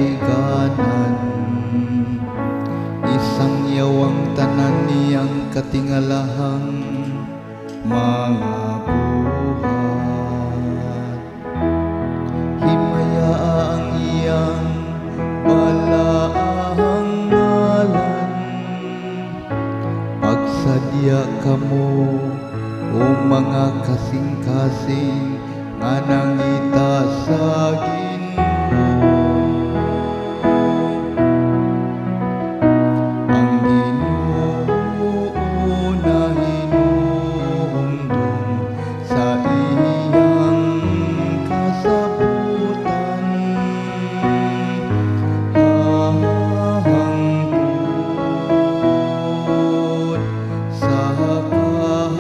kadayganan. Isangyaw ang tanan niyang katingalahang mga buhat. Himaya ang iyang balaang ngalan. Pagsadya kamo, o mga kasing-kasing nga nangita sa Ginoo. Ang Ginoo nahinumdum sa iyang kasabutan hangtod sa kahangturan.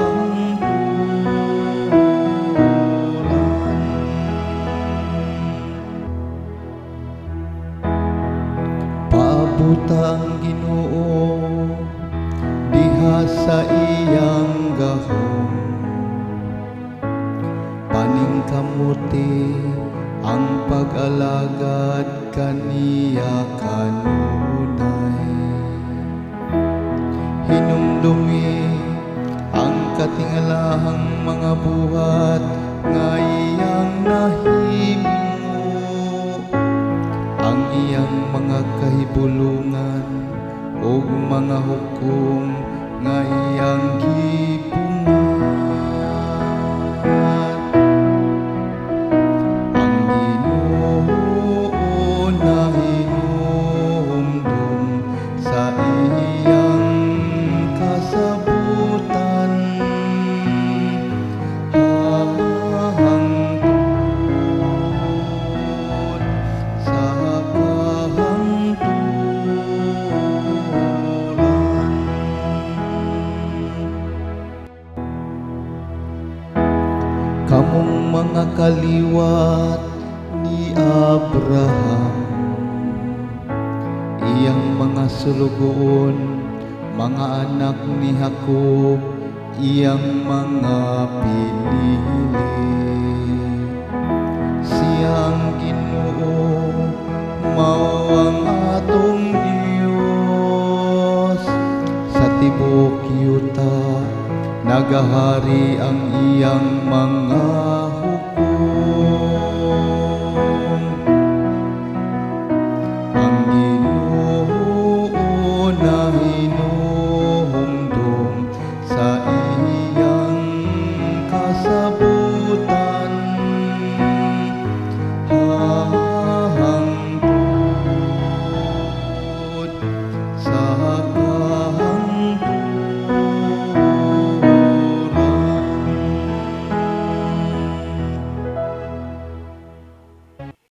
Paabuta ang Ginoo diha sa iyang gahom. Paningkamuti ang pag-alagad kaniya kanunay. Hinumdumi ang katingalahang mga buhat nga iyang nahimo, ang iyang mga kahibulungan ug mga hukom nga iyang gipungan. Ang Ginoo nahinumdum sa iyang kasabutan hangtod sa kahangturan. Kamong mga kaliwat ni Abraham, iyang mga sulugoon, mga anak ni Jacob, iyang mga pinili. Siya ang Ginoo, mao ang atong Dios. Sa tibuok yuta nagahari ang iyang mga